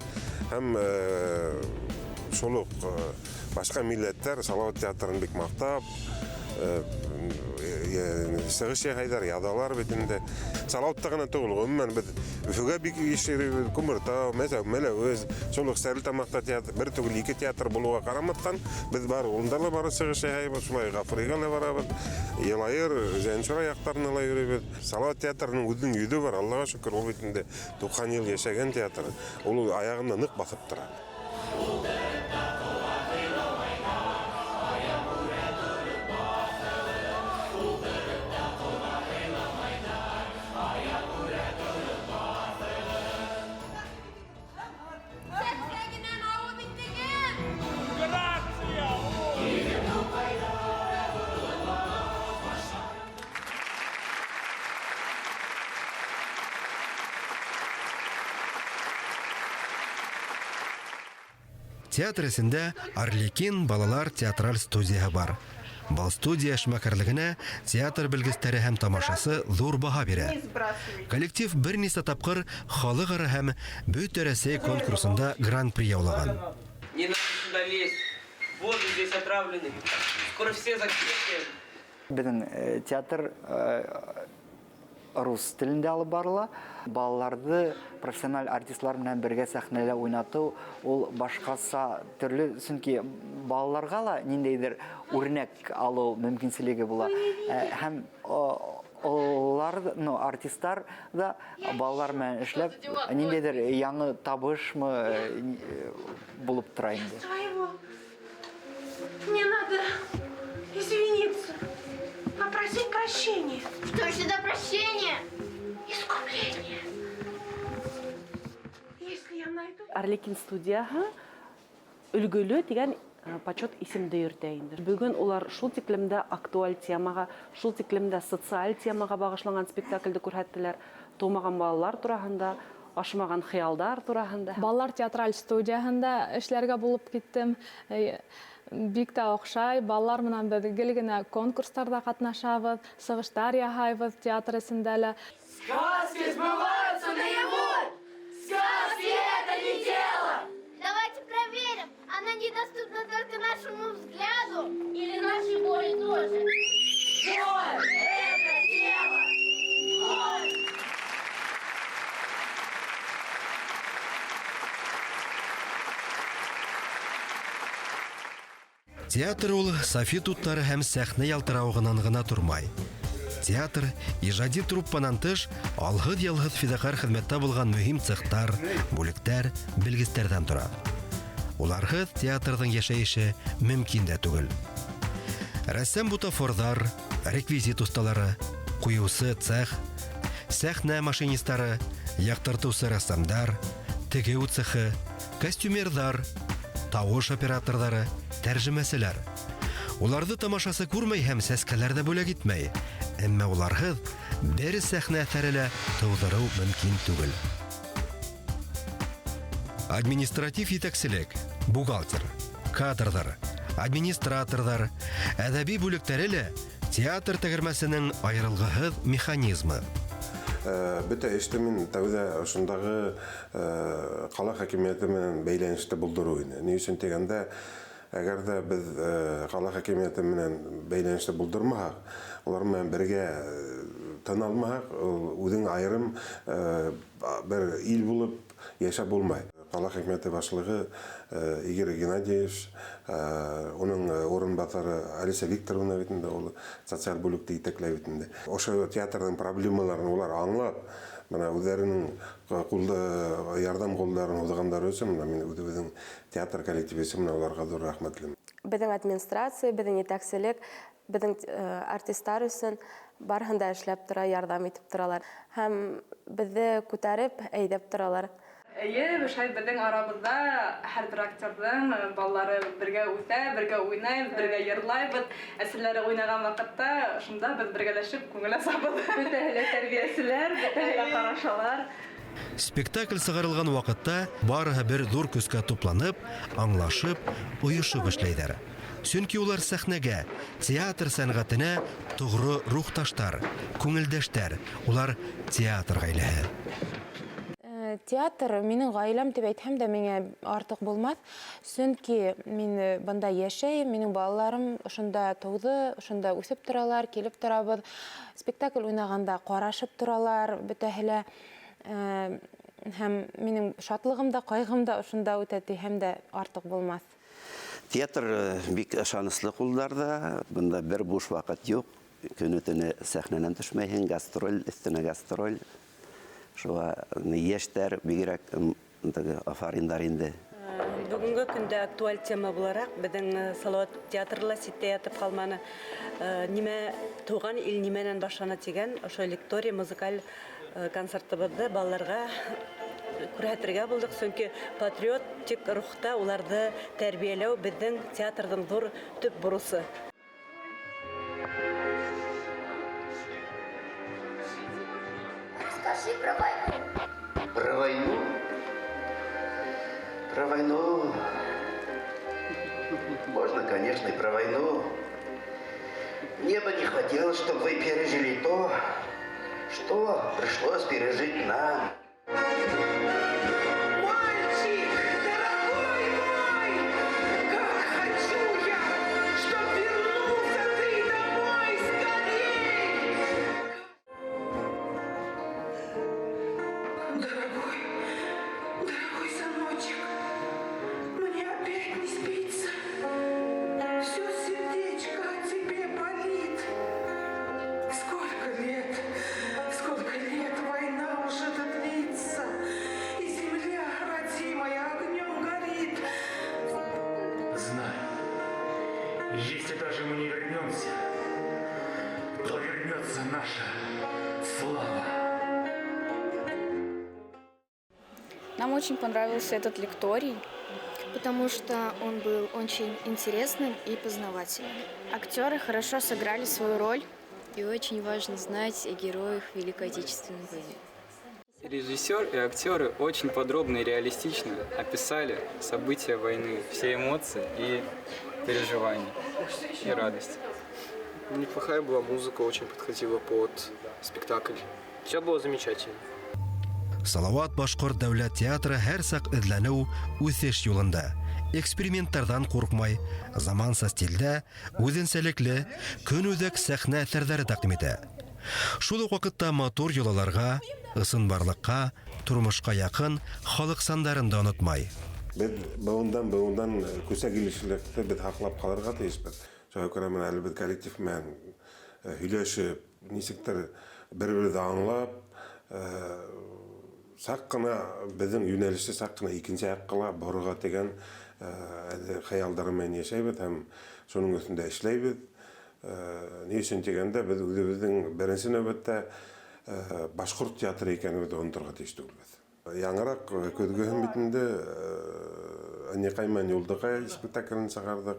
Һәм шул уҡ башҡа милләттәр Салават театрын бик маҡтап, сығыш яһайҙар, яҙалар бит инде. Салаватта ғына түгел, ғөмүмән беҙ Өфөгә бик еш йөрөйбөҙ, Күмертау, Мәләүез, шул уҡ Стәрлетамаҡта театр, бер түгел ике театр булыуға ҡарамаҫтан, беҙ бар унда ла барып сығыш яһайбыҙ, шулай Ғафуриға ла барабыҙ, Йылайыр, Зәнсура яҡтарына ла йөрөйбөҙ. Салават театрының үҙенең йөҙө бар, Аллаға шөкөр, ул бит инде 90 йыл йәшәгән театр, ул аяғында ныҡ баҫып тора. Театр эсендә Арлекин балалар театраль студияһы бар. Был студия эшмәкәрлегенә театр белгестәре һәм тамашасы ҙур баһа бирә. Коллектив бер нисә тапҡыр халыҡ-ара һәм бөтә Рәсәй конкурсында гран-при яулаған. Не надо сюда лезть. Воздух здесь отравленный. Скоро все закрепим. Беҙҙең театр рус телендә алып барыла. Балаларҙы профессиональ артистлар менән бергә сәхнәлә уйнатыу ул башҡаса төрлө, сөнки балаларға ла ниндәйҙер үрнәк алыу мөмкинселеге була. Һәм улар, ну, артисттар да балалар менән эшләп ниндәйҙер яңы табышмы булып тора инде. Своего. Мне надо извиниться, попросить прощения. Что же это прощение? Искупление. Если я найду... Арлекин студияһы өлгөлө тигән почет исемде йөрөтә инде. Бөгөн улар шул тиклем дә актуаль темаға, шул тиклем дә социаль темаға бағышланған спектакльде күрһәттеләр. Тыумаған балалар тураһында, ашмаған хыялдар тураһында. Балалар театраль студияһында эшләргә булып киттем. Бик тә оҡшай. Балалар менән беҙ гел генә конкурстарҙа ҡатнашабыҙ, сығыштар яһайбыҙ театр эсендә лә. Сказки сбываются наяву! Сказки это не дело! Давайте проверим. Она недоступна только нашему взгляду. Или нашей боли тоже. Боль это дело! Боль! Театр ул софит уттары һәм сәхнә ялтырауығынан ғына тормай. Театр ижади труппанан тыш алһыҙ-ялһыҙ фиҙаҡәр хеҙмәттә булған мөһим цехтар, бүлектәр, белгестәрҙән тора. Уларһыҙ театрҙың йәшәйеше мөмкин дә түгел. Рәссам бутафорҙар, реквизит оҫталары, ҡуйыусы цех, сәхнә машинистары, яҡтыртыусы рәссамдар, тегеү цехы, костюмерҙар, тауыш операторҙары, тәржемәселәр. Уларҙы тамашасы күрмәй һәм сәскәләр ҙә бүләк итмәй. Әммә уларһыҙ бер сәхнә әҫәре лә тыуҙырыу мөмкин түгел. Административ етәкселек, бухгалтер, кадрҙар, администраторҙар, әҙәби бүлектәре лә театр тәгәрмәсенең айырылғыһыҙ механизмы. Бөтә эште мин тәүҙә ошондағы ҡала хакимиәте менән бәйләнеште булдырыу ине. Ни өсөн тигәндә, әгәр ҙә беҙ ҡала хакимиәте менән бәйләнеште булдырмаһаҡ, улар менән бергә тын алмаһаҡ, ул үҙең айырым бер ил булып йәшәп булмай. Ҡала хакимиәте башлығы Игорь Геннадьевич, уның урынбаҫары Алиса Викторовна бит инде, ул социаль бүлекте етәкләй бит инде. Ошо театрҙың проблемаларын улар аңлап, бына үҙҙәренең ярҙам ҡулдарын һуҙғандары өсөн, бына мин үҙебеҙҙең театр коллективы өсөн бына уларға ҙур рәхмәтлемен. Беҙҙең администрация, беҙҙең етәкселек, беҙҙең артистар өсөн барыһын да эшләп тора, ярҙам итеп торалар һәм беҙҙе күтәреп, әйҙәп торалар. Эйе, шулай беҙҙең арабыҙҙа һәр бер актерҙың балалары бергә үҫә, бергә уйнайбыҙ, бергә йырлайбыҙ. Әсәләре уйнаған ваҡытта шунда беҙ бергәләшеп күңел асабыҙ. Бөтәһе лә тәрбиәселәр, бөтәһе лә ҡарашалар. Спектакль сығарылған ваҡытта барыһы бер ҙур көскә тупланып, аңлашып, ойошоп эшләйҙәр. Сөнки улар сәхнәгә, театр сәнғәтенә тоғро рухташтар, күңелдәштәр, улар театр ғаиләһе. Театр минең ғаиләм тип әйтһәм дә миңә артыҡ булмаҫ, сөнки мин бында йәшәйем, минең балаларым ошонда тыуҙы, ошонда үҫеп торалар, килеп торабыҙ. Спектакль уйнағанда ҡарашып торалар бөтәһе лә. Һәм минең шатлығым да, ҡайғым да ошонда үтә тиһәм дә артыҡ булмаҫ. Театр бик ышаныслы ҡулдарҙа, бында бер буш ваҡыт юҡ. Көнө-төнө сәхнәнән төшмәйһең, гастроль өҫтөнә гастроль. Шуға йәштәр бигерәк афариндар инде. Бөгөнгө көндә актуаль тема булараҡ беҙҙең Салауат театры ла ситтә ятып ҡалманы. Нимә тыуған ил нимәнән башлана тигән ошо лекторий музыкаль концертыбыҙҙы балаларға күрһәтергә булдыҡ, сөнки патриотик рухта уларҙы тәрбиәләү беҙҙең театрҙың ҙур төп бурысы. Расскажи про войну. Про войну? Про войну Можно, конечно, и про войну. Мне бы не хотелось, чтобы вы пережили то, что пришлось пережить нам. Мальчик, дорогой мой, как хочу я, чтоб вернулся ты домой скорей! Дорогой, дорогой сыночек, мне опять не спится. Все сердечко о тебе болит. Сколько лет война уже длится, и земля родимая огнем горит. Знаю, если даже мы не вернемся, то вернется наша слава. Нам очень понравился этот лекторий. Потому что он был очень интересным и познавательным. Актеры хорошо сыграли свою роль. И очень важно знать о героях Великой Отечественной войны. Режиссер и актеры очень подробно и реалистично описали события войны, все эмоции и переживания, и радость. Неплохая была музыка, очень подходила под спектакль. Все было замечательно. Салават башҡорт дәүләт театры һәр саҡ эҙләнеү, үҫеш юлында. Эксперименттарҙан ҡурҡмай, заманса стилдә, үҙенсәлекле, көнүҙәк сәхнә әҫәрҙәре тәҡдим итә. Шул уҡ ваҡытта матур йолаларға, ысынбарлыҡҡа, тормошҡа яҡын халыҡсандарын да онотмай. Беҙ быуындан быуындан күсә килеүселекте беҙ һаҡлап ҡалырға тейешбеҙ. Шуға күрә менә әле беҙ коллектив менән һөйләшеп, нисектер бер-беребеҙҙе аңлап, саҡ ҡына беҙҙең йүнәлеште саҡ ҡына икенсе яҡҡа ла борорға тигән әле хыялдар менән йәшәйбеҙ һәм шуның өҫтөндә эшләйбеҙ. Ни өсөн тигәндә, беҙ үҙебеҙҙең беренсе нәүбәттә башҡорт театры икәнебеҙҙе оноторға тейеш түгелбеҙ. Яңыраҡ көҙгөһөн бит инде Ынйыҡай менән Юлдыҡай спектаклен сығарҙыҡ.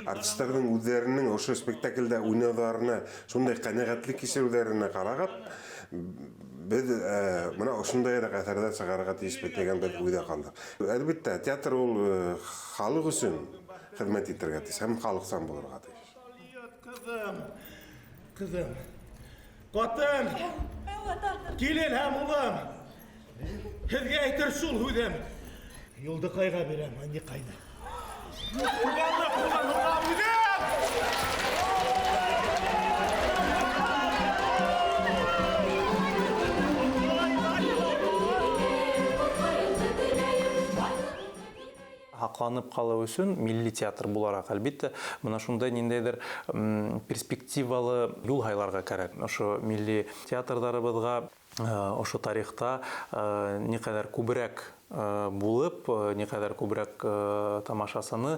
Артистарҙың үҙҙәренең ошо спектаклдә уйнауҙарына шундай ҡәнәғәтлек кисереүҙәренә ҡарағап, беҙ бына ошондайыраҡ әҫәрҙәр сығарырға тейешбеҙ тигән беҙ уйҙа ҡалдыҡ. Әлбиттә, театр ул халыҡ өсөн хеҙмәт итергә тейеш һәм халыҡсан булырға тейеш. Ҡыҙым, ҡыҙым, ҡатын, килен һәм улым, һеҙгә әйтер шул һүҙем. Юлдыҡайға бирәм, Ынйыҡайҙы. Туғанлыҡ ҡулланырға үҙем! Һаҡланып ҡалыу өсөн милли театр булараҡ, әлбиттә, бына шундай ниндәйҙер перспективалы юл һайларға кәрәк. Ошо милли театрҙарыбыҙға ошо тарихта ни ҡәҙәр күберәк булып, ни ҡәҙәр күберәк тамашасыны,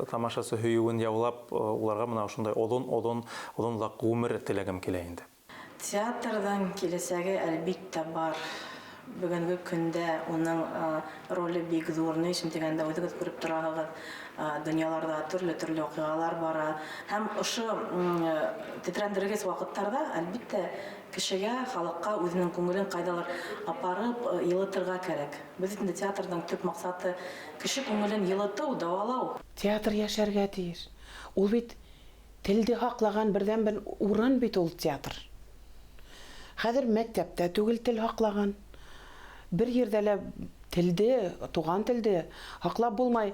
тамашасы һөйөүен яулап, уларға бына ошондай оҙон, оҙон ғүмер теләгем килә инде. Театрҙың киләсәге әлбиттә бар. Бөгөнгө көндә уның роле бик ҙур. Ни өсөн тигәндә, үҙегеҙ күреп тораһығыҙ, донъяларҙа төрлө-төрлө ваҡиғалар бара. Һәм ошо тетрәндергес ваҡыттарҙа, әлбиттә, кешегә, халыҡҡа үҙенең күңелен ҡайҙалыр апарып йылытырға кәрәк. Беҙ инде театрҙың төп маҡсаты кеше күңелен йылытыу, дауалау. Театр йәшәргә тейеш. Ул бит телде һаҡлаған берҙән-бер урын бит ул театр. Хәҙер мәктәптә түгел тел һаҡлаған. Бер ерҙә лә телде, туған телде һаҡлап булмай,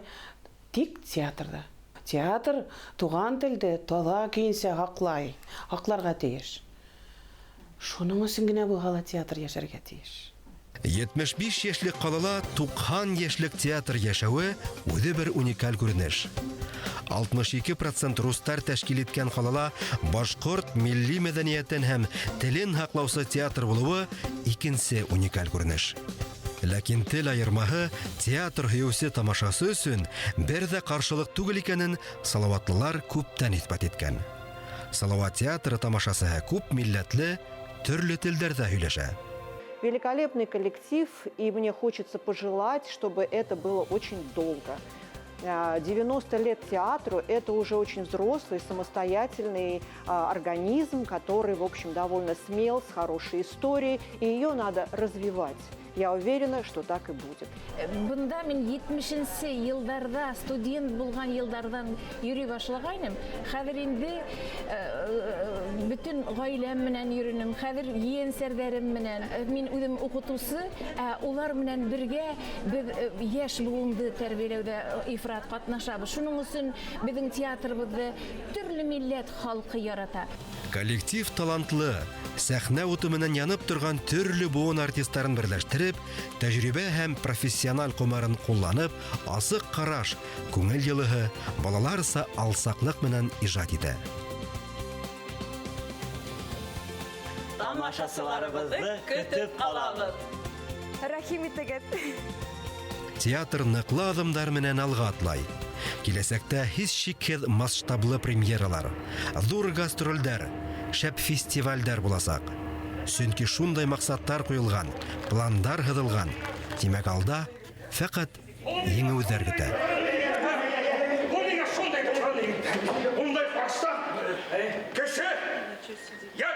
тик театрҙа. Театр туған телде таҙа көйөнсә һаҡлай, һаҡларға тейеш. Шуның өсөн генә булһа ла театр йәшәргә тейеш. 75 йәшлек ҡалала 90 йәшлек театр йәшәүе үҙе бер уникаль күренеш. 62% рустар тәшкил иткән ҡалала башҡорт милли мәҙәниәтен һәм телен һаҡлаусы театр булыуы икенсе уникаль күренеш. Ләкин тел айырмаһы театр һөйөүсе тамашасы өсөн бер ҙә ҡаршылыҡ түгел икәнен салауатлылар күптән иҫбат иткән. Салауат театры тамашасыһы күп милләтле, төрлө телдәрҙә һөйләшә. Великолепный коллектив, и мне хочется пожелать, чтобы это было очень долго. 90 лет театру – это уже очень взрослый, самостоятельный организм, который, в общем, довольно смел, с хорошей историей, и ее надо развивать. Я уверена, что так и будет. Бында мин 70-нсе йылдарҙа студент булған йылдарҙан йөрөй башлағайным. Хәҙер инде бөтөн ғаиләм менән йөрөнөм. Хәҙер ейәнсәрҙәрем менән. Мин үҙем уҡытыусы, ә улар менән бергә беҙ йәш быуынды тәрбиәләүҙә ифрат ҡатнашабыҙ. Шуның өсөн беҙҙең театрыбыҙҙы төрлө милләт халҡы ярата. Коллектив талантлы, сәхнә уты менән янып торған төрлө быуын артисттарын берләштереп, тәжрибә һәм профессиональ ҡомарын ҡулланып, асыҡ ҡараш, күңел йылыһы, балаларса алсаҡлыҡ менән ижад итә. Тамашасыларыбыҙҙы көтөп ҡалабыҙ. Рәхим итегеҙ. Театр ныҡлы аҙымдар менән алға атлай. Киләсәктә һис шикһеҙ масштаблы премьералар, ҙур гастролдәр, шәп фестивалдәр буласаҡ. Сөнки шундай маҡсаттар ҡуйылған, пландар һыҙылған. Тимәк, алда фәҡәт еңеүҙәр көтә. Ул ниңә шундай булған? Ундай фарста кеше я